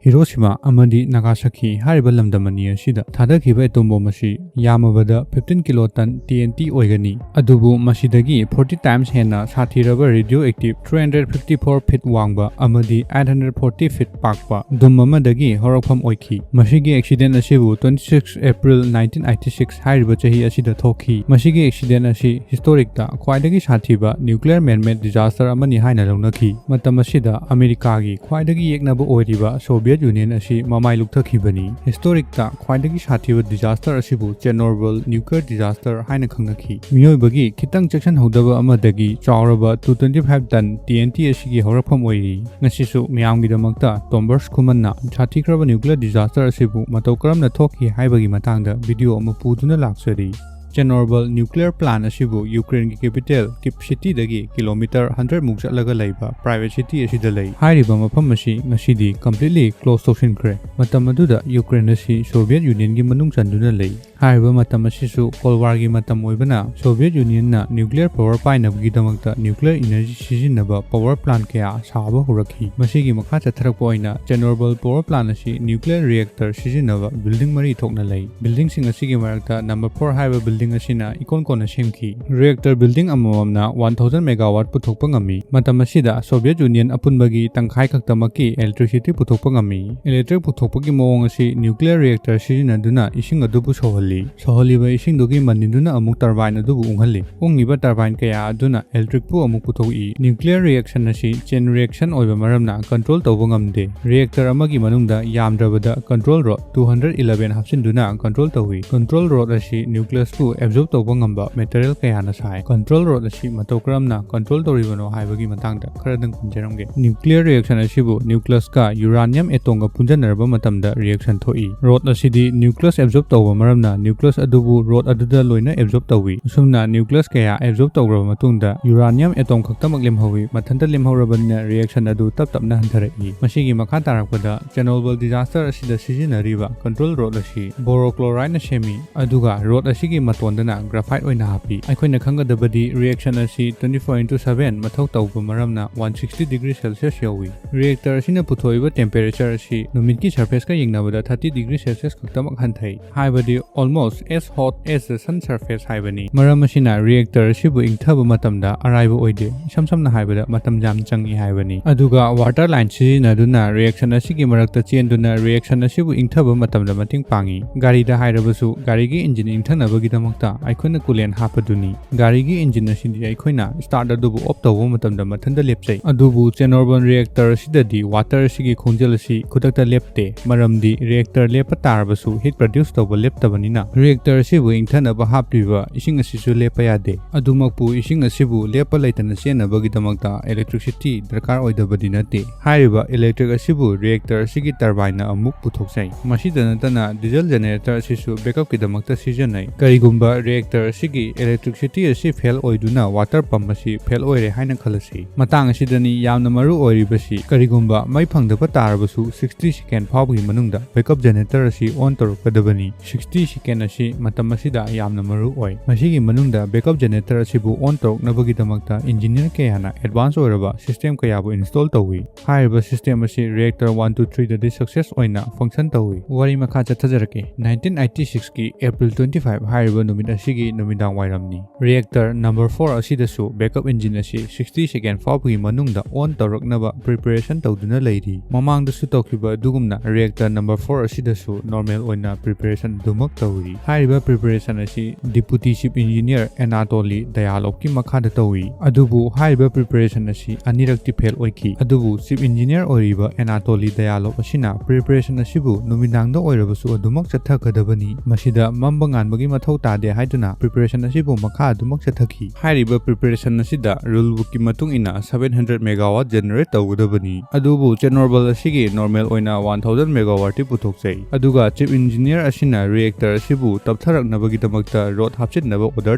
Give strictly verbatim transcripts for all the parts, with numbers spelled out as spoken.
ꯍꯤꯔꯣꯁꯤꯃꯥ ꯑꯃꯗꯤ ꯅꯥꯒꯥꯁꯥꯀꯤ ꯍꯥꯏꯔꯤꯕ ꯂꯝꯗꯝ ꯑꯅꯤ ꯑꯁꯤꯗ ꯊꯥꯗꯈꯤꯕ ꯑꯦꯇꯣꯝ ꯕꯣꯝ ꯑꯁꯤ ꯌꯥꯝꯃꯕꯗ fifteen kilo ton T N T ꯑꯣꯏꯒꯅꯤ꯫ ꯑꯗꯨꯕꯨ ꯃꯁꯤꯗꯒꯤ forty times ꯍꯦꯟꯅ ꯁꯥꯊꯤꯔꯕ radio active three hundred fifty four feet ꯋꯥꯡꯕ ꯑꯃꯗꯤ eight hundred forty feet ꯄꯥꯛꯄ ꯗꯨꯝ ꯑꯃꯗꯒꯤ ꯍꯧꯔꯛꯐꯝ ꯑꯣꯏꯈꯤ꯫ ꯃꯁꯤꯒꯤ ꯑꯦꯛꯁꯤꯗꯦꯟ ꯑꯁꯤꯕꯨ twenty six April nineteen eighty six ꯍꯥꯏꯔꯤꯕ ꯆꯍꯤ ꯑꯁꯤꯗ ꯊꯣꯛꯈꯤ꯫ ꯃꯁꯤꯒꯤ ꯑꯦꯛꯁꯤꯗꯦꯟ ꯑꯁꯤ ꯍꯤꯁꯇꯣꯔꯤꯛꯇ ꯈ꯭ꯋꯥꯏꯗꯒꯤ ꯁꯥꯊꯤꯕ ꯅ꯭ꯌꯨꯀ꯭ꯂꯤꯌꯔ ꯃꯦꯟꯃꯦꯗ ꯗꯤꯖꯥꯁꯇꯔ ꯑꯃꯅꯤ ꯍꯥꯏꯅ ꯂꯧꯅꯈꯤ꯫ ꯃꯇꯝ ꯑꯁꯤꯗ ꯑꯃꯦꯔꯤꯀꯥꯒꯤ ꯈ꯭ꯋꯥꯏꯗꯒꯤ ꯌꯦꯛꯅꯕ ꯑꯣꯏꯔꯤꯕ ꯁꯣꯚꯤꯌꯦꯠ ꯌꯨꯅꯤꯌꯟ ꯑꯁꯤ ꯃꯃꯥꯏ ꯂꯨꯞꯊꯈꯤꯕꯅꯤ꯫ ꯍꯤꯁꯇꯣꯔꯤꯛꯇ ꯈ꯭ꯋꯥꯏꯗꯒꯤ ꯁꯥꯊꯤꯕ ꯗꯤꯖꯥꯁꯇꯔ ꯑꯁꯤꯕꯨ ꯆꯦꯔꯅꯣꯕꯜ ꯅ꯭ꯌꯨꯀ꯭ꯂꯤꯌꯔ ꯗꯤꯖꯥꯁꯇꯔ ꯍꯥꯏꯅ ꯈꯪꯅꯈꯤ꯫ ꯃꯤꯑꯣꯏꯕꯒꯤ ꯈꯤꯇꯪ ꯆꯦꯛꯁꯤꯟꯍꯧꯗꯕ ꯑꯃꯗꯒꯤ ꯆꯥꯎꯔꯕ two twenty five ton T N T ꯑꯁꯤꯒꯤ ꯍꯧꯔꯛꯐꯝ ꯑꯣꯏꯔꯤ꯫ ꯉꯁꯤꯁꯨ ꯃꯤꯌꯥꯝꯒꯤꯗꯃꯛꯇ ꯇꯣꯝꯕꯔꯁ ꯈꯨꯃꯟꯅ ꯁꯥꯊꯤꯈ꯭ꯔꯕ ꯅ꯭ꯌꯨꯀ꯭ꯂꯤꯌꯔ ꯗꯤꯖꯥꯁꯇꯔ ꯑꯁꯤꯕꯨ ꯃꯇꯧ ꯀꯔꯝꯅ ꯊꯣꯛꯈꯤ ꯍꯥꯏꯕꯒꯤ ꯃꯇꯥꯡꯗ ꯚꯤꯗꯤꯑꯣ ꯑꯃ ꯄꯨꯗꯨꯅ ꯂꯥꯛꯆꯔꯤ꯫ ꯆꯦꯔꯅꯣꯕꯜ ꯅ꯭ꯌꯨꯀ꯭ꯂꯤꯌꯔ ꯄ꯭ꯂꯥꯟ ꯑꯁꯤꯕꯨ ꯌꯨꯀ꯭ꯔꯦꯟꯒꯤ ꯀꯦꯄꯤꯇꯦꯜ ꯀꯤꯞ ꯁꯤꯇꯤꯗꯒꯤ ꯀꯤꯂꯣꯃꯤꯇꯔ hundred ꯃꯨꯛ ꯆꯠꯂꯒ ꯂꯩꯕ ꯄ꯭ꯔꯥꯏꯚꯦꯠ ꯁꯤꯇꯤ ꯑꯁꯤꯗ ꯂꯩ꯫ ꯍꯥꯏꯔꯤꯕ ꯃꯐꯝ ꯑꯁꯤ ꯉꯁꯤꯗꯤ completely close ꯇꯧꯁꯤꯟꯈ꯭ꯔꯦ꯫ ꯃꯇꯝ ꯑꯗꯨꯗ ꯌꯨꯀ꯭ꯔꯦꯟ ꯑꯁꯤ ꯁꯣꯚꯤꯌꯦꯠ ꯌꯨꯅꯤꯌꯟꯒꯤ ꯃꯅꯨꯡ ꯆꯟꯗꯨꯅ ꯂꯩ꯫ ꯍꯥꯏꯔꯤꯕ ꯃꯇꯝ ꯑꯁꯤꯁꯨ ꯀꯣꯜ ꯋꯥꯔꯒꯤ ꯃꯇꯝ ꯑꯣꯏꯕꯅ ꯁꯣꯚꯤꯌꯦꯠ ꯌꯨꯅꯤꯌꯟꯅ ꯅ꯭ꯌꯨꯀ꯭ꯂꯤꯌꯔ ꯄꯥꯋꯔ ꯄꯥꯏꯅꯕꯒꯤꯗꯃꯛꯇ ꯅ꯭ꯌꯨꯀ꯭ꯂꯤꯌꯔ ꯏꯅꯔꯖꯤ ꯁꯤꯖꯤꯟꯅꯕ ꯄꯥꯋꯔ ꯄ꯭ꯂꯥꯟ ꯀꯌꯥ ꯁꯥꯕ ꯍꯧꯔꯛꯈꯤ꯫ ꯃꯁꯤꯒꯤ ꯃꯈꯥ ꯆꯠꯊꯔꯛꯄ ꯑꯣꯏꯅ ꯆꯦꯔꯅꯣꯕꯜ ꯄꯥꯋꯔ ꯄ꯭ꯂꯥꯟ ꯑꯁꯤ ꯅ꯭ꯌꯨꯀ꯭ꯂꯤꯌꯔ ꯔꯤꯌꯦꯛꯇꯔ ꯁꯤꯖꯤꯟꯅꯕ ꯕꯤꯜꯗꯤꯡ ꯃꯔꯤ ꯊꯣꯛꯅ ꯂꯩ꯫ ꯕꯤꯜꯗꯤꯡꯁꯤꯡ ꯑꯁꯤꯒꯤ ꯃꯔꯛꯇ number four ꯍꯥꯏꯕ ꯕꯤꯜꯗꯤꯡ ꯑꯁꯤꯅ ꯏꯀꯣꯟ ꯀꯣꯟꯅ ꯁꯦꯝꯈꯤ꯫ ꯔꯤꯌꯦꯛꯇꯔ ꯕꯤꯜꯗꯤꯡ ꯑꯃꯃꯝꯅ one thousand megawatt ꯄꯨꯊꯣꯛꯄ ꯉꯝꯃꯤ꯫ ꯃꯇꯝ ꯑꯁꯤꯗ ꯁꯣꯚꯤꯌꯦꯠ ꯌꯨꯅꯤꯌꯟ ꯑꯄꯨꯟꯕꯒꯤ ꯇꯪꯈꯥꯏ ꯈꯛꯇꯃꯛꯀꯤ ꯏꯂꯦꯛꯇ꯭ꯔꯤꯁꯤꯇꯤ ꯄꯨꯊꯣꯛꯄ ꯉꯝꯃꯤ꯫ ꯏꯂꯦꯛꯇ꯭ꯔꯤꯛ ꯄꯨꯊꯣꯛꯄꯒꯤ ꯃꯑꯣꯡ ꯑꯁꯤ ꯅ꯭ꯌꯨꯀ꯭ꯂꯤꯌꯔ ꯔꯤꯌꯦꯛꯇꯔ ꯁꯤꯖꯤꯟꯅꯗꯨꯅ ꯏꯁꯤꯡ ꯑꯗꯨꯕꯨ ꯁꯧꯍꯜꯂꯤ꯫ ꯁꯧꯍꯜꯂꯤꯕ ꯏꯁꯤꯡꯗꯨꯒꯤ ꯃꯅꯤꯟꯗꯨꯅ ꯑꯃꯨꯛ ꯇꯔꯕꯥꯏꯟ ꯑꯗꯨꯕꯨ ꯎꯪꯍꯜꯂꯤ꯫ ꯎꯪꯉꯤꯕ ꯇꯔꯕꯥꯏꯟ ꯀꯌꯥ ꯑꯗꯨꯅ ꯏꯂꯦꯛꯇ꯭ꯔꯤꯛꯄꯨ ꯑꯃꯨꯛ ꯄꯨꯊꯣꯛꯏ꯫ ꯅ꯭ꯌꯨꯀ꯭ꯂꯤꯌꯔ ꯔꯤꯌꯦꯛꯁꯟ ꯑꯁꯤ ꯆꯦꯟ ꯔꯤꯌꯦꯛꯁꯟ ꯑꯣꯏꯕ ꯃꯔꯝꯅ ꯀꯟꯇ꯭ꯔꯣꯜ ꯇꯧꯕ ꯉꯝꯗꯦ꯫ ꯔꯤꯌꯦꯛꯇꯔ ꯑꯃꯒꯤ ꯃꯅꯨꯡꯗ ꯌꯥꯝꯗ꯭ꯔꯕꯗ control rod two hundred eleven ꯍꯥꯞꯆꯤꯟꯗꯨꯅ ꯀꯟꯇ꯭ꯔꯣꯜ ꯇꯧꯏ꯫ ꯀꯟꯇ꯭ꯔꯣꯜ ꯔꯣꯗ ꯑꯁꯤ ꯅ꯭ꯌꯨꯀ꯭ꯂꯤꯌꯁꯄꯨ ꯑꯦꯕꯖꯣꯔꯕ ꯇꯧꯕ ꯉꯝꯕ ꯃꯦꯇꯔꯤꯌꯦꯜ ꯀꯌꯥꯅ ꯁꯥꯏ꯫ ꯀꯟꯇ꯭ꯔꯣꯜ ꯔꯣꯗ ꯑꯁꯤ ꯃꯇꯧ ꯀꯔꯝꯅ ꯀꯟꯇ꯭ꯔꯣꯜ ꯇꯧꯔꯤꯕꯅꯣ ꯍꯥꯏꯕꯒꯤ ꯃꯇꯥꯡꯗ ꯈꯔꯗꯪ ꯄꯟꯖꯔꯝꯒꯦ꯫ ꯅ꯭ꯌꯨꯀ꯭ꯂꯤꯌꯔ ꯔꯤꯌꯦꯛꯁꯟ ꯑꯁꯤꯕꯨ ꯅ꯭ꯌꯨꯀ꯭ꯂꯤꯌꯁꯀ ꯌꯨꯔꯥꯅꯤꯌꯝ ꯑꯦꯇꯣꯝꯒ ꯄꯨꯟꯖꯟꯅꯔꯕ ꯃꯇꯝꯗ ꯔꯤꯌꯦꯛꯁꯟ ꯊꯣꯛꯏ꯫ ꯔꯣꯗ ꯑꯁꯤꯗꯤ ꯅ꯭ꯌꯨꯀ꯭ꯂꯤꯌꯁ ꯑꯦꯕꯖꯣꯔꯕ ꯇꯧꯕ ꯃꯔꯝꯅ ꯅ꯭ꯌꯨꯀ꯭ꯂꯤꯌꯁ ꯑꯗꯨꯕꯨ ꯔꯣꯗ ꯑꯗꯨꯗ ꯂꯣꯏꯅ ꯑꯦꯕꯖꯣꯔꯕ ꯇꯧꯏ꯫ ꯑꯁꯨꯝꯅ ꯅ꯭ꯌꯨꯀ꯭ꯂꯤꯌꯁ ꯀꯌꯥ ꯑꯦꯕꯖꯣꯔꯕ ꯇꯧꯈ꯭ꯔꯕ ꯃꯇꯨꯡꯗ ꯌꯨꯔꯥꯅꯤꯌꯝ ꯑꯦꯇꯣꯝ ꯈꯛꯇꯃꯛ ꯂꯦꯝꯍꯧꯏ꯫ ꯃꯊꯟꯇ ꯂꯦꯝꯍꯧꯔꯕꯅꯤꯅ ꯔꯤꯌꯦꯛꯁꯟ ꯑꯗꯨ ꯇꯞ ꯇꯞꯅ ꯍꯟꯊꯔꯛꯏ꯫ ꯃꯁꯤꯒꯤ ꯃꯈꯥ ꯇꯥꯔꯛꯄꯗ ꯆꯦꯔꯅꯣꯕꯜ ꯗꯤꯖꯥꯁꯇꯔ ꯑꯁꯤꯗ ꯁꯤꯖꯤꯟꯅꯔꯤꯕ ꯀꯟꯇ꯭ꯔꯣꯜ ꯔꯣꯗ ꯑꯁꯤ ꯕꯣꯔꯣꯀ꯭ꯂꯣꯔꯥꯏꯗꯅ ꯁꯦꯝꯃꯤ, ꯑꯗꯨꯒ ꯔꯣꯗ ꯑꯁꯤꯒꯤ ꯇꯣꯟꯗꯅ graphite ꯑꯣꯏꯅ ꯍꯥꯞꯄꯤ꯫ ꯑꯩꯈꯣꯏꯅ ꯈꯪꯒꯗꯕꯗꯤ reaction ꯑꯁꯤ twenty four into seven ꯃꯊꯧ ꯇꯧꯕ ꯃꯔꯝꯅ one sixty degree Celsius ꯌꯧꯏ꯫ Reactor ꯑꯁꯤꯅ ꯄꯨꯊꯣꯛꯏꯕ temperature ꯑꯁꯤ ꯅꯨꯃꯤꯠꯀꯤ surface ꯀ ꯌꯦꯡꯅꯕꯗ thirty degree Celsius ꯈꯛꯇꯃꯛ ꯍꯟꯊꯩ, ꯍꯥꯏꯕꯗꯤ almost as hot as the sun surface ꯍꯥꯏꯕꯅꯤ꯫ ꯃꯔꯝ ꯑꯁꯤꯅ reactor ꯑꯁꯤꯕꯨ ꯏꯪꯊꯕ ꯃꯇꯝꯗ ꯑꯔꯥꯏꯕ ꯑꯣꯏꯗꯦ꯫ ꯏꯁꯝ ꯁꯝꯅ ꯍꯥꯏꯕꯗ ꯃꯇꯝ ꯌꯥꯝ ꯆꯪꯏ ꯍꯥꯏꯕꯅꯤ꯫ ꯑꯗꯨꯒ water line ꯁꯤꯖꯤꯟꯅꯗꯨꯅ reaction ꯑꯁꯤꯒꯤ ꯃꯔꯛꯇ ꯆꯦꯟꯗꯨꯅ reaction ꯑꯁꯤꯕꯨ ꯏꯪꯊꯕ ꯃꯇꯝꯗ ꯃꯇꯦꯡ ꯄꯥꯡꯏ꯫ ꯒꯥꯔꯤꯗ ꯍꯥꯏꯔꯕꯁꯨ ꯒꯥꯔꯤꯒꯤ engine ꯏꯪꯊꯅꯕꯒꯤꯗꯃꯛꯇ ꯑꯩꯈꯣꯏꯅ coolant ꯍꯥꯞꯄꯗꯨꯅꯤ꯫ ꯒꯥꯔꯤꯒꯤ engine ꯑꯁꯤꯗꯤ ꯑꯩꯈꯣꯏꯅ start ꯑꯗꯨꯕꯨ off ꯇꯧꯕ ꯃꯇꯝꯗ ꯃꯊꯟꯇ ꯂꯦꯞꯆꯩ꯫ ꯑꯗꯨꯕꯨ Chernobyl reactor ꯑꯁꯤꯗꯗꯤ water ꯑꯁꯤꯒꯤ ꯈꯣꯡꯖꯦꯜ ꯑꯁꯤ ꯈꯨꯗꯛꯇ ꯂꯦꯞꯇꯦ, ꯃꯔꯝꯗꯤ reactor ꯂꯦꯞꯄ ꯇꯥꯔꯕꯁꯨ heat produce ꯇꯧꯕ ꯂꯦꯞꯇꯕꯅꯤꯅ reactor ꯑꯁꯤꯕꯨ ꯏꯪꯊꯅꯕ ꯍꯥꯞꯂꯤꯕ ꯏꯁꯤꯡ ꯑꯁꯤꯁꯨ ꯂꯦꯞꯄ ꯌꯥꯗꯦ꯫ ꯑꯗꯨꯃꯛꯄꯨ ꯏꯁꯤꯡ ꯑꯁꯤꯕꯨ ꯂꯦꯞꯄ ꯂꯩꯇꯅ ꯆꯦꯟꯅꯕꯒꯤꯗꯃꯛꯇ electricity ꯗꯔꯀꯥꯔ ꯑꯣꯏꯗꯕꯗꯤ ꯅꯠꯇꯦ꯫ ꯍꯥꯏꯔꯤꯕ electric ꯑꯁꯤꯕꯨ reactor ꯑꯁꯤꯒꯤ turbine ꯅ ꯑꯃꯨꯛ ꯄꯨꯊꯣꯛꯆꯩ꯫ ꯃꯁꯤꯗ ꯅꯠꯇꯅ diesel generator ꯑꯁꯤꯁꯨ backup ꯀꯤꯗꯃꯛꯇ ꯁꯤꯖꯤꯟꯅꯩ꯫ ꯀꯔꯤꯒꯨꯝꯕ reactor ꯑꯁꯤꯒꯤ electricity ꯑꯁꯤ fail ꯑꯣꯏꯗꯨꯅ water pump ꯑꯁꯤ fail ꯑꯣꯏꯔꯦ ꯍꯥꯏꯅ ꯈꯜꯂꯁꯤ꯫ ꯃꯇꯥꯡ ꯑꯁꯤꯗꯅꯤ ꯌꯥꯝꯅ ꯃꯔꯨ ꯑꯣꯏꯔꯤꯕꯁꯤ, ꯀꯔꯤꯒꯨꯝꯕ ꯃꯩ ꯐꯪꯗꯕ ꯇꯥꯔꯕꯁꯨ sixty second ꯐꯥꯎꯕꯒꯤ ꯃꯅꯨꯡꯗ backup generator ꯑꯁꯤ on ꯇꯧꯔꯛꯀꯗꯕꯅꯤ꯫ Sixty second ꯑꯁꯤ ꯃꯇꯝ ꯑꯁꯤꯗ ꯌꯥꯝꯅ ꯃꯔꯨ ꯑꯣꯏ꯫ ꯃꯁꯤꯒꯤ ꯃꯅꯨꯡꯗ backup generator ꯑꯁꯤꯕꯨ on ꯇꯧꯔꯛꯅꯕꯒꯤꯗꯃꯛꯇ engineer ꯀꯌꯥꯅ advance ꯑꯣꯏꯔꯕ system ꯀꯌꯥꯕꯨ install ꯇꯧꯏ꯫ ꯍꯥꯏꯔꯤꯕ system ꯑꯁꯤ reactor one two three ꯗꯗꯤ success ꯑꯣꯏꯅ function ꯇꯧꯏ꯫ ꯋꯥꯔꯤ ꯃꯈꯥ ꯆꯠꯊꯖꯔꯛꯀꯦ꯫ Nineteen eighty six ꯀꯤ April twenty five ꯍꯥꯏꯔꯤꯕ ꯅꯨꯃꯤꯠ ꯑꯁꯤꯒꯤ ꯅꯨꯃꯤꯗꯥꯡ ꯋꯥꯏꯔꯝꯅꯤ꯫ Reactor number four ꯑꯁꯤꯗꯁꯨ backup engine ꯑꯁꯤ sixty second ꯐꯥꯎꯕꯒꯤ ꯃꯅꯨꯡꯗ on ꯇꯧꯔꯛꯅꯕ preparation ꯇꯧꯗꯨꯅ ꯂꯩꯔꯤ꯫ ꯃꯃꯥꯡꯗꯁꯨ ꯇꯧꯈꯤꯕ ꯑꯗꯨꯒꯨꯝꯅ reactor number four ꯑꯁꯤꯗꯁꯨ normal ꯑꯣꯏꯅ preparation ꯑꯗꯨꯃꯛ ꯇꯧꯔꯤ꯫ ꯍꯥꯏꯔꯤꯕ preparation ꯑꯁꯤ Deputy Chief Engineer Anatoly Dyalovꯀꯤ ꯃꯈꯥꯗ ꯇꯧꯏ꯫ ꯑꯗꯨꯕꯨ ꯍꯥꯏꯔꯤꯕ preparation ꯑꯁꯤ ꯑꯅꯤꯔꯛꯇꯤ fail ꯑꯣꯏꯈꯤ꯫ ꯑꯗꯨꯕꯨ Chief Engineer ꯑꯣꯏꯔꯤꯕ Anatoly Dyalov ꯑꯁꯤꯅ preparation ꯑꯁꯤꯕꯨ ꯅꯨꯃꯤꯗꯥꯡꯗ ꯑꯣꯏꯔꯕꯁꯨ ꯑꯗꯨꯃꯛ ꯆꯠꯊꯒꯗꯕꯅꯤ, ꯃꯁꯤꯗ ꯃꯝꯕ ꯉꯥꯟꯕꯒꯤ ꯃꯊꯧ ꯇꯥꯗꯦ ꯍꯥꯏꯗꯨꯅ preparation ꯑꯁꯤꯕꯨ ꯃꯈꯥ ꯑꯗꯨꯃꯛ ꯆꯠꯊꯈꯤ꯫ ꯍꯥꯏꯔꯤꯕ preparation ꯑꯁꯤꯗ rule bookꯀꯤ ꯃꯇꯨꯡ ꯏꯟꯅ seven hundred megawatt generate ꯇꯧꯒꯗꯕꯅꯤ꯫ ꯑꯗꯨꯕꯨ Chernobyl ꯑꯁꯤꯒꯤ normal ꯑꯣꯏꯅ one thousand megawattꯇꯤ ꯄꯨꯊꯣꯛꯆꯩ꯫ ꯑꯗꯨꯒ Chief Engineer ꯑꯁꯤꯅ reactor ꯑꯁꯤꯕꯨ ꯇꯞꯊꯔꯛꯅꯕꯒꯤꯗꯃꯛꯇ rod ꯍꯥꯞꯆꯤꯟꯅꯕ order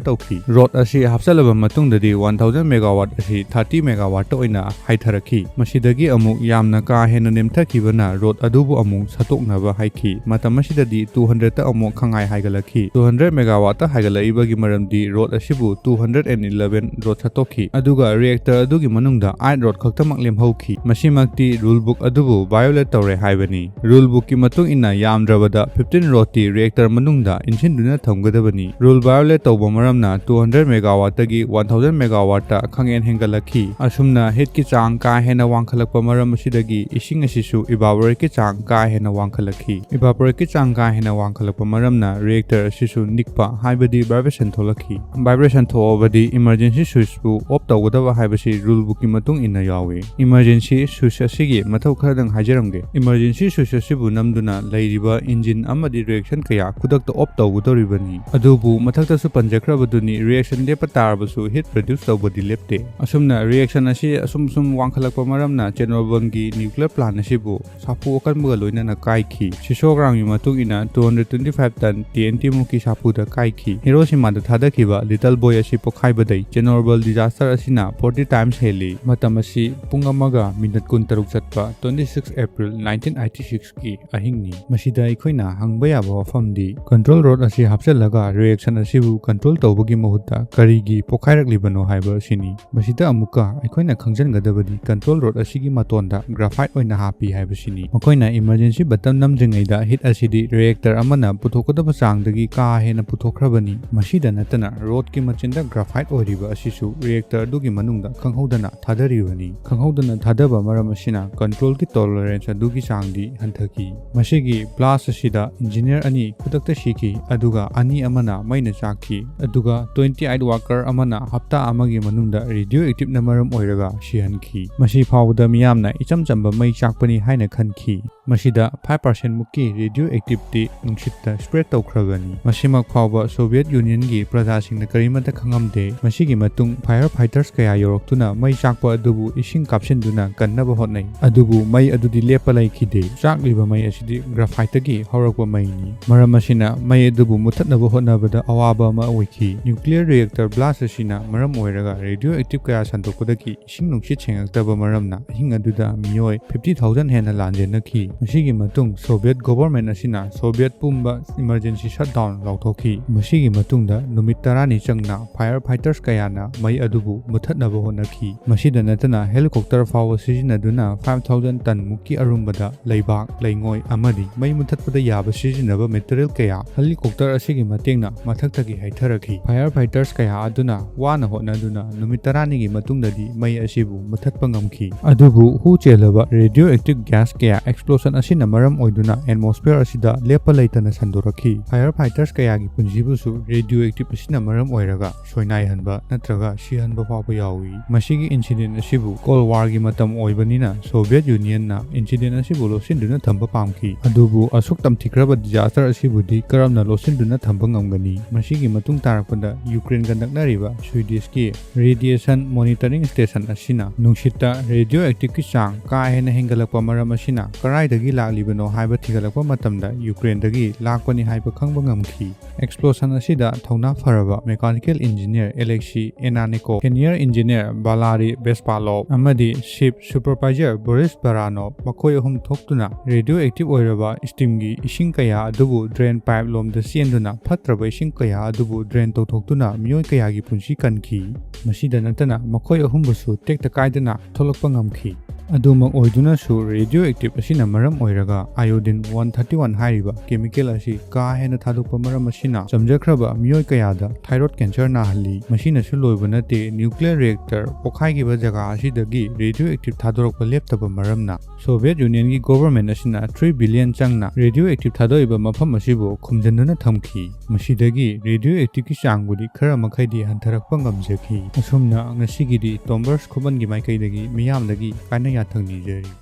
ꯇꯧꯈꯤ꯫ Rod ꯑꯁꯤ ꯍꯥꯞꯆꯤꯜꯂꯕ ꯃꯇꯨꯡꯗꯗꯤ one thousand megawatt ꯑꯁꯤ thirty megawattꯇ ꯑꯣꯏꯅ ꯍꯥꯏꯊꯔꯛꯈꯤ꯫ ꯃꯁꯤꯗꯒꯤ ꯑꯃꯨꯛ ꯌꯥꯝꯅ ꯀꯥ ꯍꯦꯟꯅ ꯅꯦꯝꯊꯈꯤꯕꯅ rod ꯑꯗꯨꯕꯨ ꯑꯃꯨꯛ ꯁꯠꯇꯣꯛꯅꯕ ꯍꯥꯏꯈꯤ꯫ ꯃꯇꯝ ꯑꯁꯤꯗꯗꯤ two hundredꯇ ꯑꯃꯨꯛ ꯈꯪꯉꯥꯏ ꯍꯥꯏꯒꯠꯂꯛꯈꯤ꯫ Two hundred megawatt ꯋꯥꯠꯇ ꯍꯥꯏꯒꯠꯂꯛꯏꯕꯒꯤ ꯃꯔꯝꯗꯤ ꯔꯣꯗ ꯑꯁꯤꯕꯨ two hundred and eleven rod ꯁꯠꯇꯣꯛꯈꯤ, ꯑꯗꯨꯒ ꯔꯤꯑꯦꯛꯇꯔ ꯑꯗꯨꯒꯤ ꯃꯅꯨꯡꯗ eight ꯔꯣꯗ ꯈꯛꯇꯃꯛ ꯂꯦꯝꯍꯧꯈꯤ꯫ ꯃꯁꯤꯃꯛꯇꯤ ꯔꯨꯜ ꯕꯨꯛ ꯑꯗꯨꯕꯨ ꯚꯥꯏꯑꯣꯂꯦꯠ ꯇꯧꯔꯦ ꯍꯥꯏꯕꯅꯤ꯫ ꯔꯨꯜ ꯕꯨꯛꯀꯤ ꯃꯇꯨꯡ ꯏꯟꯅ ꯌꯥꯝꯗ꯭ꯔꯕꯗ fifteen ꯔꯣꯗꯇꯤ ꯔꯤꯑꯦꯛꯇꯔ ꯃꯅꯨꯡꯗ ꯏꯟꯁꯤꯟꯗꯨꯅ ꯊꯝꯒꯗꯕꯅꯤ꯫ ꯔꯨꯜ ꯚꯥꯏꯑꯣꯂꯦꯠ ꯇꯧꯕ ꯃꯔꯝꯅ two hundred megawattꯇꯒꯤ one thousand megawattꯇ ꯈꯪꯍꯦꯟ ꯍꯦꯟꯒꯠꯂꯛꯈꯤ꯫ ꯑꯁꯨꯝꯅ ꯍꯤꯠꯀꯤ ꯆꯥꯡ ꯀꯥ ꯍꯦꯟꯅ ꯋꯥꯡꯈꯠꯂꯛꯄ ꯃꯔꯝ ꯑꯁꯤꯗꯒꯤ ꯏꯁꯤꯡ ꯑꯁꯤꯁꯨ ꯏꯚꯥꯄꯣꯔꯦꯠꯀꯤ ꯆꯥꯡ ꯀꯥ ꯍꯦꯟꯅ ꯋꯥꯡꯈꯠꯂꯛꯈꯤ꯫ ꯏꯚꯥꯄꯣꯔꯦꯠꯀꯤ ꯆꯥꯡ ꯀꯥ ꯍꯦꯟꯅ ꯋꯥꯡꯈꯠꯂꯛꯄ ꯃꯔꯝꯅ ꯔꯤꯑꯦꯛꯇꯔ ꯑꯁꯤꯁꯨ ꯅꯤꯛꯄ, ꯍꯥꯏꯕꯗꯤ ꯚꯥꯏꯕ꯭ꯔꯦꯁꯟ ꯊꯣꯛꯂꯛꯈꯤ꯫ ꯚꯥꯏꯕ꯭ꯔꯦꯁꯟ ꯊꯣꯛꯂꯕꯗꯤ ꯏꯃꯔꯖꯦꯟꯁꯤ ꯁ꯭ꯋꯤꯆꯄꯨ ꯑꯣꯐ ꯇꯧꯒꯗꯕ ꯍꯥꯏꯕꯁꯤ ꯔꯨꯜ ꯕꯨꯛꯀꯤ ꯃꯇꯨꯡ ꯏꯟꯅ ꯌꯥꯎꯏ꯫ ꯏꯃꯔꯖꯦꯟꯁꯤ ꯁ꯭ꯋꯤꯆ ꯑꯁꯤꯒꯤ ꯃꯊꯧ ꯈꯔꯗꯪ ꯍꯥꯏꯖꯔꯝꯒꯦ꯫ ꯏꯃꯔꯖꯦꯟꯁꯤ ꯁ꯭ꯋꯤꯆ ꯑꯁꯤꯕꯨ ꯅꯝꯗꯨꯅ ꯂꯩꯔꯤꯕ ꯏꯟꯖꯤꯟ ꯑꯃꯗꯤ ꯔꯤꯑꯦꯛꯁꯟ ꯀꯌꯥ ꯈꯨꯗꯛꯇ ꯑꯣꯐ ꯇꯧꯒꯗꯧꯔꯤꯕꯅꯤ꯫ ꯑꯗꯨꯕꯨ ꯃꯊꯛꯇꯁꯨ ꯄꯟꯖꯈ꯭ꯔꯕꯗꯨꯅꯤ, ꯔꯤꯑꯦꯛꯁꯟ ꯂꯦꯞꯄ ꯇꯥꯔꯕꯁꯨ ꯍꯤꯠ ꯄ꯭ꯔꯗ꯭ꯌꯨꯁ ꯇꯧꯕꯗꯤ ꯂꯦꯞꯇꯦ꯫ ꯑꯁꯨꯝꯅ ꯔꯤꯑꯦꯛꯁꯟ ꯑꯁꯤ ꯑꯁꯨꯝ ꯁꯨꯝ ꯋꯥꯡꯈꯠꯂꯛꯄ ꯃꯔꯝꯅ ꯆꯦꯔꯅꯣꯕꯜꯒꯤ ꯅ꯭ꯌꯨꯀ꯭ꯂꯤꯌꯔ ꯄ꯭ꯂꯥꯟ ꯑꯁꯤꯕꯨ ꯁꯥꯐꯨ ꯑꯀꯟꯕꯒ ꯂꯣꯏꯅꯅ ꯀꯥꯏꯈꯤ꯫ ꯁꯤꯁꯣꯒ꯭ꯔꯥꯝꯒꯤ ꯃꯇꯨꯡ ꯏꯟꯅ two hundred twenty five ton T N T ꯃꯨꯛꯀꯤ ꯁꯥꯐꯨꯗ ꯀꯥꯏꯈꯤ꯫ ꯍꯤꯔꯣꯁꯤꯃꯥꯗ ꯊꯥꯗꯈꯤꯕ ꯂꯤꯇꯜ ꯕꯣꯏ ꯑꯁꯤ ꯄꯣꯈꯥꯏꯕꯗꯩ ꯆꯦꯔꯅꯣꯕꯜ ꯗꯤꯖꯥꯁꯇꯔ ꯑꯁꯤꯅ forty times ꯍꯦꯜꯂꯤ꯫ ꯃꯇꯝ ꯑꯁꯤ ꯄꯨꯡ ꯑꯃꯒ ꯃꯤꯅꯠ ꯀꯨꯟꯇꯔꯨꯛ ꯆꯠꯄ twenty six April nineteen eighty sixꯀꯤ ꯑꯍꯤꯡꯅꯤ꯫ ꯃꯁꯤꯗ ꯑꯩꯈꯣꯏꯅ ꯍꯪꯕ ꯌꯥꯕ ꯋꯥꯐꯝꯗꯤ, ꯀꯟꯇ꯭ꯔꯣꯜ ꯔꯣꯗ ꯑꯁꯤ ꯍꯥꯞꯆꯤꯜꯂꯒ ꯔꯤꯑꯦꯛꯁꯟ ꯑꯁꯤꯕꯨ ꯀꯟꯇ꯭ꯔꯣꯜ ꯇꯧꯕꯒꯤ ꯃꯍꯨꯠꯇ ꯀꯔꯤꯒꯤ ꯄꯣꯈꯥꯏꯔꯛꯂꯤꯕꯅꯣ ꯍꯥꯏꯕ ꯑꯁꯤꯅꯤ꯫ ꯃꯁꯤꯗ ꯑꯃꯨꯛꯀ ꯑꯩꯈꯣꯏꯅ ꯈꯪꯖꯤꯟꯒꯗꯕꯗꯤ ꯀꯟꯇ꯭ꯔꯣꯜ ꯔꯣꯗ ꯑꯁꯤꯒꯤ ꯃꯇꯣꯟꯗ ꯒ꯭ꯔꯥꯐꯥꯏꯠ ꯑꯣꯏꯅ ꯍꯥꯞꯄꯤ ꯍꯥꯏꯕꯁꯤꯅꯤ꯫ ꯃꯈꯣꯏꯅ ꯏꯃꯔꯖꯦꯟꯁꯤ ꯕꯇꯟ ꯅꯝꯗ꯭ꯔꯤꯉꯩꯗ ꯍꯤꯠ ꯑꯁꯤꯗꯤ ꯔꯤꯑꯦꯛꯇꯔ ꯑꯃꯅ ꯄꯨꯊꯣꯛꯀꯗꯕ ꯆꯥꯡꯗꯒꯤ ꯀꯥ ꯍꯦꯟꯅ ꯄꯨꯊꯣꯛꯈ꯭ꯔꯕꯅꯤ꯫ ꯃꯁꯤꯗ ꯅꯠꯇꯅ ꯔꯣꯗꯀꯤ ꯃꯆꯤꯟꯗ ꯒ꯭ꯔꯥꯐꯥꯏꯠ ꯑꯣꯏꯔꯤꯕ ꯑꯁꯤꯁꯨ ꯔꯤꯑꯦꯛꯇꯔ ꯑꯗꯨꯒꯤ ꯃꯅꯨꯡꯗ ꯈꯪꯍꯧꯗꯅ ꯊꯥꯗꯔꯤꯕꯅꯤ꯫ ꯈꯪꯍꯧꯗꯅ ꯊꯥꯗꯕ ꯃꯔꯝ ꯑꯁꯤꯅ ꯀꯟꯇ꯭ꯔꯣꯜꯒꯤ ꯇꯣꯂꯔꯦꯟꯁ ꯑꯗꯨꯒꯤ ꯆꯥꯡꯗꯤ ꯍꯟꯊꯈꯤ꯫ ꯃꯁꯤꯒꯤ ꯕ꯭ꯂꯥꯁ ꯑꯁꯤꯗ ꯏꯟꯖꯤꯅꯤꯌꯔ ꯑꯅꯤ ꯈꯨꯗꯛꯇ ꯁꯤꯈꯤ, ꯑꯗꯨꯒ ꯑꯅꯤ ꯑꯃꯅ ꯃꯩꯅ ꯆꯥꯛꯈꯤ, ꯑꯗꯨꯒ twenty eight worker ꯑꯃꯅ ꯍꯞꯇꯥ ꯑꯃꯒꯤ ꯃꯅꯨꯡꯗ ꯔꯦꯗꯤꯑꯣ ꯑꯦꯛꯇꯤꯚꯅ ꯃꯔꯝ ꯑꯣꯏꯔꯒ ꯁꯤꯍꯟꯈꯤ꯫ ꯃꯁꯤ ꯐꯥꯎꯕꯗ ꯃꯤꯌꯥꯝꯅ ꯏꯆꯝ ꯆꯝꯕ ꯃꯩ ꯆꯥꯛꯄꯅꯤ ꯍꯥꯏꯅ ꯈꯟꯈꯤ꯫ ꯃꯁꯤꯗ five percent ꯃꯨꯛꯀꯤ ꯔꯦꯗꯤꯑꯣ ꯑꯦꯛꯇꯤꯚꯇꯤ ꯅꯨꯡꯁꯤꯠꯇ ꯁ꯭ꯄ꯭ꯔꯦꯗ ꯇꯧꯈ꯭ꯔꯕꯅꯤ꯫ ꯃꯁꯤꯃꯛ ꯐꯥꯎꯕ ꯁꯣꯚꯤꯌꯦꯠ ꯌꯨꯅꯤꯌꯟꯒꯤ ꯄ꯭ꯔꯖꯥꯁꯤꯡꯅ ꯀꯔꯤꯃꯠꯇ ꯈꯪꯉꯝꯗꯦ꯫ ꯃꯁꯤꯒꯤ ꯃꯇꯨꯡ ꯐꯥꯏꯌꯔ ꯐꯥꯏꯇꯔꯁ ꯀꯌꯥ ꯌꯧꯔꯛꯇꯨꯅ ꯃꯩ ꯆꯥꯛꯄ ꯑꯗꯨꯕꯨ ꯏꯁꯤꯡ ꯀꯥꯞꯁꯤꯟꯗꯨꯅ ꯀꯟꯅꯕ ꯍꯣꯠꯅꯩ꯫ ꯑꯗꯨꯕꯨ ꯃꯩ ꯑꯗꯨꯗꯤ ꯂꯦꯞꯄ ꯂꯩꯈꯤꯗꯦ꯫ ꯆꯥꯛꯂꯤꯕ ꯃꯩ ꯑꯁꯤꯗꯤ ꯒ꯭ꯔꯥꯐꯥꯏꯠꯇꯒꯤ ꯍꯧꯔꯛꯄ ꯃꯩꯅꯤ꯫ ꯃꯔꯝ ꯑꯁꯤꯅ ꯃꯩ ꯑꯗꯨꯕꯨ ꯃꯨꯊꯠꯅꯕ ꯍꯣꯠꯅꯕꯗ ꯑꯋꯥꯕ ꯑꯃ ꯑꯣꯏꯈꯤ꯫ ꯅ꯭ꯌꯨꯀ꯭ꯂꯤꯌꯔ ꯔꯤꯑꯦꯛꯇꯔ ꯕ꯭ꯂꯥꯁ ꯑꯁꯤꯅ ꯃꯔꯝ ꯑꯣꯏꯔꯒ ꯔꯦꯗꯤꯑꯣ ꯑꯦꯛꯇꯤꯚ ꯀꯌꯥ ꯁꯟꯗꯣꯛꯄꯗꯒꯤ ꯏꯁꯤꯡ ꯅꯨꯡꯁꯤꯠ ꯁꯦꯡꯉꯛꯇꯕ ꯃꯔꯝꯅ ꯑꯍꯤꯡ ꯑꯗꯨꯗ ꯃꯤꯑꯣꯏ fifty thousand ꯍꯦꯟꯅ ꯂꯥꯟꯖꯦꯟꯅꯈꯤ꯫ ꯃꯁꯤꯒꯤ ꯃꯇꯨꯡ ꯁꯣꯚꯤꯌꯦꯠ ꯒꯣꯚꯔꯟꯃꯦꯟꯠ ꯑꯁꯤꯅ ꯁꯣꯚꯤꯌꯦꯠ ꯄꯨꯝꯕ ꯏꯃꯔꯖꯦꯟꯁꯤ ꯁꯠꯗꯥꯎꯟ ꯂꯥꯎꯊꯣꯛꯈꯤ꯫ ꯃꯁꯤꯒꯤ ꯃꯇꯨꯡꯗ ꯅꯨꯃꯤꯠ ꯇꯔꯥꯅꯤ ꯆꯪꯅ fire fighters ꯀꯌꯥꯅ ꯃꯩ ꯑꯗꯨꯕꯨ ꯃꯨꯊꯠꯅꯕ ꯍꯣꯠꯅꯈꯤ꯫ ꯃꯁꯤꯗ ꯅꯠꯇꯅ helicopter ꯐꯥꯎꯕ ꯁꯤꯖꯤꯟꯅꯗꯨꯅ five thousand ton ꯃꯨꯛꯀꯤ ꯑꯔꯨꯝꯕꯗ ꯂꯩꯕꯥꯛ, ꯂꯩꯉꯣꯏ ꯑꯃꯗꯤ ꯃꯩ ꯃꯨꯊꯠꯄꯗ ꯌꯥꯕ ꯁꯤꯖꯤꯟꯅꯕ material ꯀꯌꯥ helicopter ꯑꯁꯤꯒꯤ ꯃꯇꯦꯡꯅ ꯃꯊꯛꯇꯒꯤ ꯍꯩꯊꯔꯛꯈꯤ꯫ Fire fighters ꯀꯌꯥ ꯑꯗꯨꯅ ꯋꯥꯅ ꯍꯣꯠꯅꯗꯨꯅ ꯅꯨꯃꯤꯠ ꯇꯔꯥꯅꯤꯒꯤ ꯃꯇꯨꯡꯗꯗꯤ ꯃꯩ ꯑꯁꯤꯕꯨ ꯃꯨꯊꯠꯄ ꯉꯝꯈꯤ꯫ ꯑꯗꯨꯕꯨ ꯍꯨ ꯆꯦꯜꯂꯕ radioactive gas ꯀꯌꯥ explosion ꯑꯁꯤꯅ ꯃꯔꯝ ꯑꯣꯏꯗꯨꯅ atmosphere ꯑꯁꯤꯗ ꯂꯦꯞꯄ ꯂꯩꯇꯅ ꯁꯟꯗꯣꯔꯛꯈꯤ꯫ Fire fighters ꯀꯌꯥꯒꯤ ꯄꯨꯟꯁꯤꯕꯨꯁꯨ radioactive ꯑꯁꯤꯅ ꯃꯔꯝ ꯑꯣꯏꯔꯒ ꯁꯣꯏꯅꯥꯏꯍꯟꯕ ꯅꯠꯇ꯭ꯔꯒ ꯁꯤꯍꯟꯕ ꯐꯥꯎꯕ ꯌꯥꯎꯏ꯫ ꯃꯁꯤꯒꯤ incident ꯑꯁꯤꯕꯨ Cold Warꯒꯤ ꯃꯇꯝ ꯑꯣꯏꯕꯅꯤꯅ Soviet Unionꯅ incident ꯑꯁꯤꯕꯨ ꯂꯣꯠꯁꯤꯟꯗꯨꯅ ꯊꯝꯕ ꯄꯥꯝꯈꯤ꯫ ꯑꯗꯨꯕꯨ ꯑꯁꯨꯛ ꯇꯝꯊꯤꯈ꯭ꯔꯕ disaster ꯑꯁꯤꯕꯨꯗꯤ ꯀꯔꯝꯅ ꯂꯣꯠꯁꯤꯟꯗꯨꯅ ꯊꯝꯕ ꯉꯝꯒꯅꯤ? ꯃꯁꯤꯒꯤ ꯃꯇꯨꯡ ꯇꯥꯔꯛꯄꯗ Ukraineꯒ ꯅꯛꯅꯔꯤꯕ Swedishꯀꯤ radiation monitoring station ꯑꯁꯤꯅ ꯅꯨꯡꯁꯤꯠꯇ radioactiveꯀꯤ ꯆꯥꯡ ꯀꯥ ꯍꯦꯟꯅ ꯍꯦꯟꯒꯠꯂꯛꯄ ꯃꯔꯝ ꯑꯁꯤꯅ ꯀꯗꯥꯏꯗꯒꯤ ꯂꯥꯛꯂꯤꯕꯅꯣ ꯍꯥꯏꯕ ꯊꯤꯒꯠꯂꯛꯄ ꯃꯇꯝꯗ Ukraineꯗꯒꯤ ꯂꯥꯛꯄꯅꯤ ꯍꯥꯏꯕ ꯈꯪꯕ ꯉꯝꯈꯤ꯫ Explosion ꯑꯁꯤꯗ ꯊꯧꯅꯥ ꯐꯔꯕ mechanical engineer Alexei Enanenko, senior engineer Valery Bespalov ꯑꯃꯗꯤ ship supervisor Boris Baranov ꯃꯈꯣꯏ ꯑꯍꯨꯝ ꯊꯣꯛꯇꯨꯅ radioactive ꯑꯣꯏꯔꯕ steamꯒꯤ ꯏꯁꯤꯡ ꯀꯌꯥ ꯑꯗꯨꯕꯨ drain pipe ꯂꯣꯝꯗ ꯆꯦꯟꯗꯨꯅ ꯐꯠꯇ꯭ꯔꯕ ꯏꯁꯤꯡ ꯀꯌꯥ ꯑꯗꯨꯕꯨ drain ꯇꯧꯊꯣꯛꯇꯨꯅ ꯃꯤꯑꯣꯏ ꯀꯌꯥꯒꯤ ꯄꯨꯟꯁꯤ ꯀꯟꯈꯤ꯫ ꯃꯁꯤꯗ ꯅꯠꯇꯅ ꯃꯈꯣꯏ ꯑꯍꯨꯝꯕꯨꯁꯨ ꯇꯦꯛꯇ ꯀꯥꯏꯗꯅ ꯊꯣꯛꯂꯛꯄ ꯉꯝꯈꯤ꯫ ꯑꯗꯨꯃꯛ ꯑꯣꯏꯗꯨꯅꯁꯨ radioactive ꯑꯁꯤꯅ ꯃꯔꯝ ꯑꯣꯏꯔꯒ iodine one thirty one ꯍꯥꯏꯔꯤꯕ chemical ꯑꯁꯤ ꯀꯥ ꯍꯦꯟꯅ ꯊꯥꯗꯣꯛꯄ ꯃꯔꯝ ꯑꯁꯤꯅ ꯆꯝꯖꯈ꯭ꯔꯕ ꯃꯤꯑꯣꯏ ꯀꯌꯥꯗ thyroid cancer ꯅꯥꯍꯜꯂꯤ꯫ ꯃꯁꯤꯅꯁꯨ ꯂꯣꯏꯕ ꯅꯠꯇꯦ, nuclear reactor ꯄꯣꯈꯥꯏꯈꯤꯕ ꯖꯒꯥ ꯑꯁꯤꯗꯒꯤ radioactive ꯊꯥꯗꯣꯔꯛꯄ ꯂꯦꯞꯇꯕ ꯃꯔꯝꯅ Soviet Unionꯒꯤ government ꯑꯁꯤꯅ three billion ꯆꯪꯅ radioactive ꯊꯥꯗꯣꯛꯏꯕ ꯃꯐꯝ ꯑꯁꯤꯕꯨ ꯈꯨꯝꯖꯤꯟꯗꯨꯅ ꯊꯝꯈꯤ꯫ ꯃꯁꯤꯗꯒꯤ radioactiveꯀꯤ ꯆꯥꯡꯕꯨꯗꯤ ꯈꯔ ꯃꯈꯩꯗꯤ ꯍꯟꯊꯔꯛꯄ ꯉꯝꯖꯈꯤ꯫ ꯑꯁꯨꯝꯅ ꯉꯁꯤꯒꯤꯗꯤ Tombers ꯈꯨꯃꯟꯒꯤ ꯃꯥꯏꯀꯩꯗꯒꯤ ꯃꯤꯌꯥꯝꯗꯒꯤ ꯀꯥꯏꯅ ꯌꯥꯊꯪ ꯅꯤꯖꯔꯤ꯫